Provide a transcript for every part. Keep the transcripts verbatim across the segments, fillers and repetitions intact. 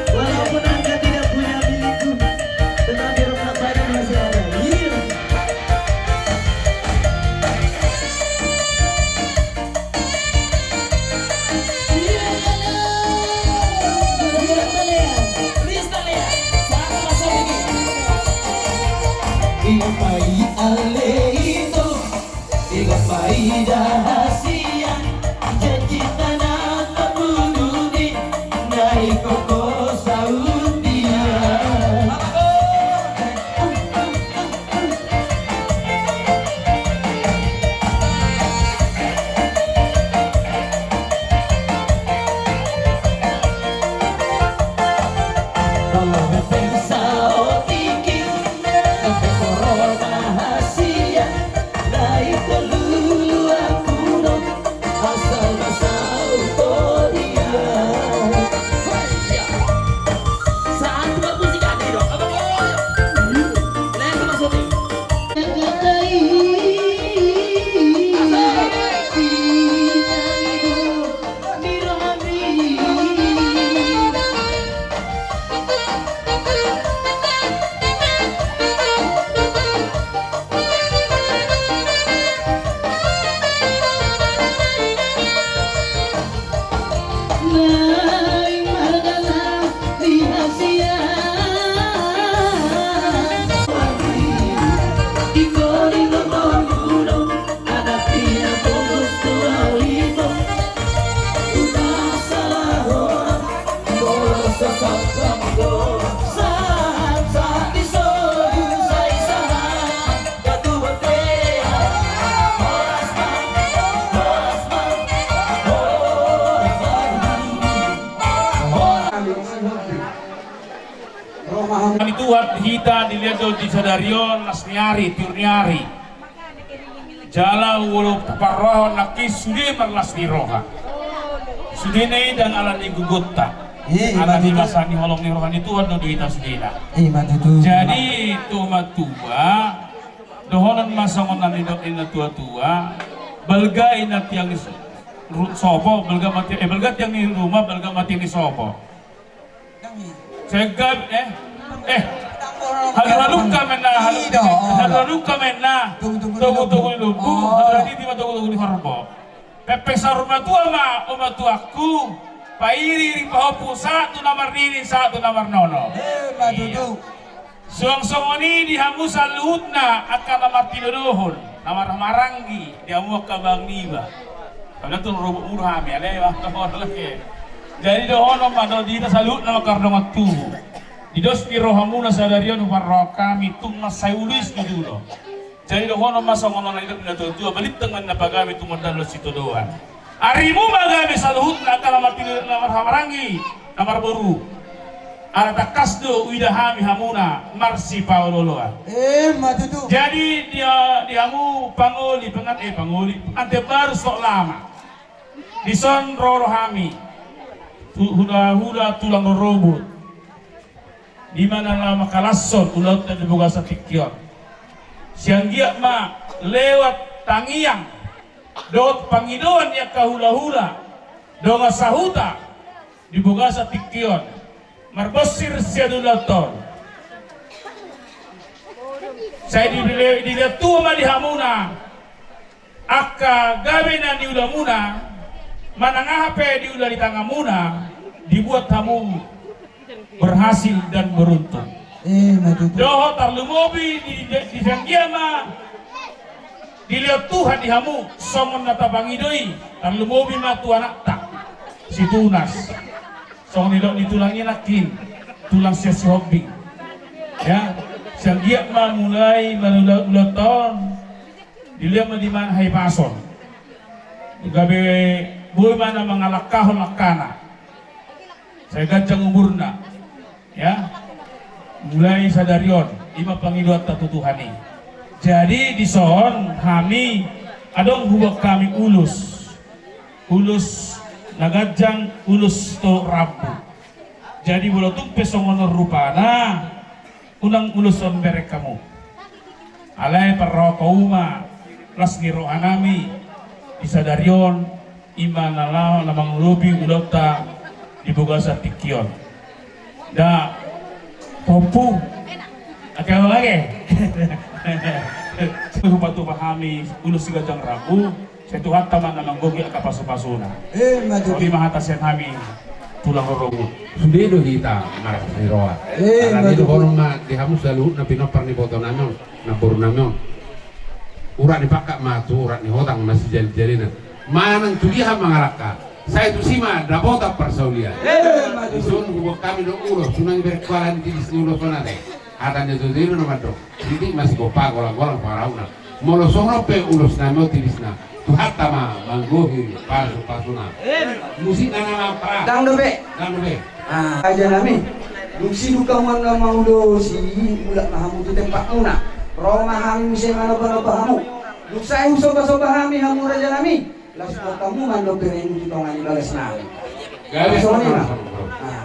Walaupun Anda tidak punya minggu, tetapi rongga badan masih ada. Iya. Ingapai ale ito, ingapai da hasian, janji tanah pembunuh ni, nai koko saut dia. Ni Tuhan hita dilehon do di sadari on las ni ari, tiur ni ari. Jala molo parrohahon nangkin sude marlas ni roha. Sudena i ndang ala ni gogonta. Iya, ima tutu. Ala ni masa ni holong ni roha ni Tuhan do di hita sudena. Ima tutu. Jadi, tu matua, dohonon ma songon na nidok ni na tua-tua, balga inna tiang ni so-, ru-, sopo, balga ma tiang, eh, balga tiang ni ruma, balga ma tiang ni sopo. Segap, eh, eh. Haluhalungka ma inna, halu-, haluhalungka ma inna. Togu-togu ni lombu. Haluhalungka ma inna togu-togu ni horbo. Pepeng saur matua ma, o matuangku. Pairi-iri pahompu sahat tu na marnini, sahat tu na marnono. Ima tutu. Suang songon i di hamu saluhutna angka na martinodohon, na marhahamaranggi, di hamu angka abang niba. Karna tu robot murah hami, ale, wah, tolong lagi. Jadi dohonon ma do di hita saluhutna mangkardongan tubu. Di dos ni rohamuna sadari on huparrohahon hami tung mansai uluis tutu do. Jadi dohonon ma songon na nidok ni na tua-tua, balintang ma inna pagabe tumundalhon sitadoan. Arimu ma gabe saluhutna angka na martinodohon, na marhahamaranggi, na marboru. Ala tangkas do huida hami hamuna marsipaolooloan. Emma tutu. Jadi di, di hamu pangoli, pengan-, eh, pangoli, pengantin baru sok lama. Dison ro do hami. Tu-, hulahula tulang rorobot. Di mana na laho mangkalashon ulaonta di bagasan tingki on. Sai anggiat ma lewat tangiang dohot pangidoan ni angka hulahula dongan sahuta di bagasan tingki on marbonsir sian ulaonta on. Sai di-, di-, dilehon Tuhan ma di hamuna angka gabe na niulamuna, manang aha pe diula di tanganmuna, dibuat hamu berhasil dan beruntung. Emma tutu. Dohot tarlumobi di, di, di sanggia ma dilehon Tuhan di hamu songon na tapangido i, tarlumobi ma tu anakta si Tunas. Songon nidok ni tulang i nangkin, tulang sian Sihombing. Ya, sai anggiat ma mulai marulaon ulaonta on, dilehon ma di mana hahipason. Gabe boi ma na mangalangkahon langkana. Sai ganjang umurna. Ya. Mulai sadari on, i ma pangidoanta tu Tuhan i. Jadi dison hami adong huboan hami ulos. Ulos na ganjang, ulos tu rambu. Jadi molo tung pe songon on rupana, unang ulos on bereng hamu. Alai parrohahon ma las ni rohanami di sadari on, i ma na laho na mangulobi ulaonta di bagasan tingki on. Da, tompu. Oke, oke. Hupatupa hami ulos si ganjang rambu. Sai Tuhanta ma na manggohi angka pasupasuna. Emma tutu. Songon i ma hata sian hami tulang rorobot. Sude do hita marlas ni roha. Emma tutu. Alani i dohonon ma di hamu saluhutna pinompar ni ibotonami on, namborunami on. Urat ni pangkat ma tu urat ni hotang na sijalijalina. Manang tu dia hamu mangalangka, sai tusi ma dapotan parsaulian. Emma tutu. Dison huboan hami do ulos, unang bereng halak ni tibis ni ulos on ate. Hata ni tutu i do na mandok. Didik ma sigompa, golang-golang pangarahutna. Molo songon on pe ulosnami on tibisna, Tuhanta ma manggohi pasupasuna. Musikna nama apa? Dang dope. Dang dope. Ah, rajanami. Dung sidung hamu na mangulosi, mulak ma hamu tu tempatmuna. Ro ma hami muse manopa-nopa hamu. Dung sae husoba-soba hami hamu rajanami. Laos botomu mandok bereng di tonga ni bagas nami. Gabe songon i ma. Sama-sama. Ah.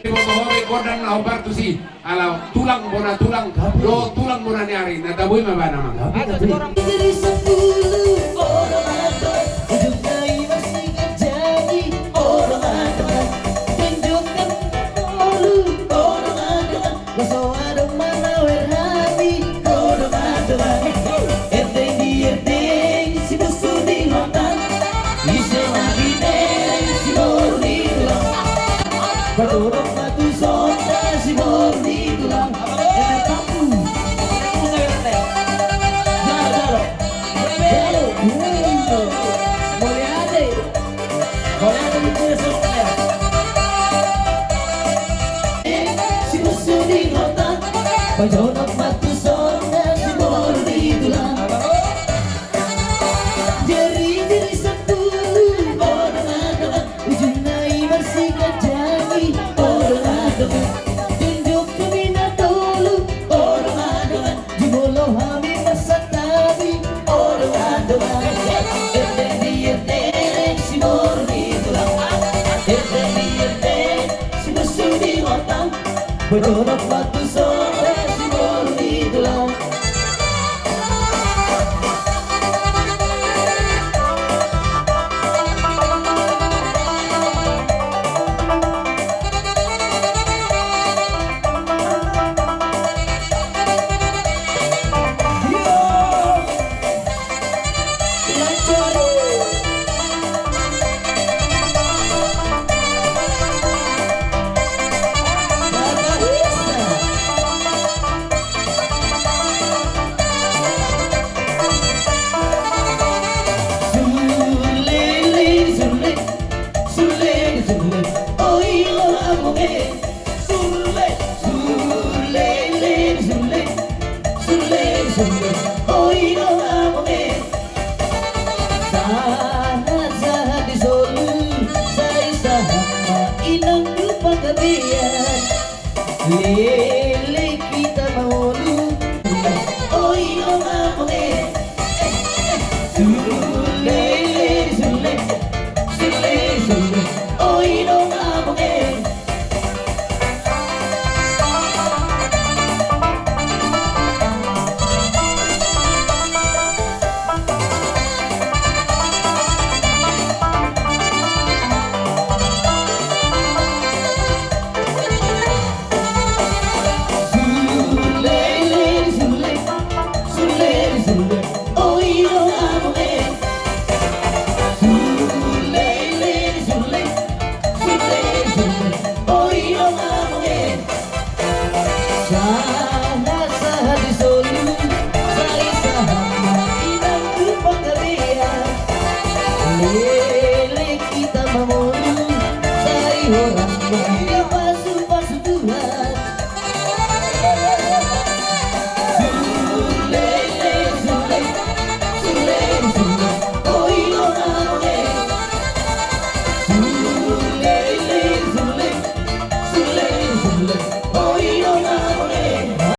Di boto hore gondang na hombar tusi, ala tulang bona tulang, do tulang bona ni ari, na taboi ma bana ma. Jadi sepuluh orang ada, ujung dari masih jadi orang ada, tunjukkan dulu orang ada. Laso adong manawer hami, godang adong. Erdeng di erdeng, si busu di hotang. Ise ma di erdeng, si boru di tulang. Pajonok ma tu sonda, si boru di tulang. Enak tapu. Jalo, jalo. Jalo. Mauliate. Si busu di hotang, pajonok ma tu sonda, si boru di tulang. Jari-jari sampulu, godang adong, ujungna i marsiganjang i, godang adong. Tunjuk tu mina tolu, godang adong. Jumolo hami marsantabi, godang adong. Erdeng di erdeng, si boru di tulang. Erdeng di erdeng, si busu di hotang. Pajonok ma tu sonda, si boru di tulang. Surle, surle, oi, lo, among, e. Surle, surle, le, surle. Surle, surle, oi, lo, among, e. Sahat, sahat di solu, sai sahat ma inang tu panggabean. Lele hita mangolu. Oi, oi, oi, oi. Sulele, sulele, sulele, sulele. Oi, oi, oi, oi. Sahat-sahat di solu, sai sahat ma inang tu panggabean.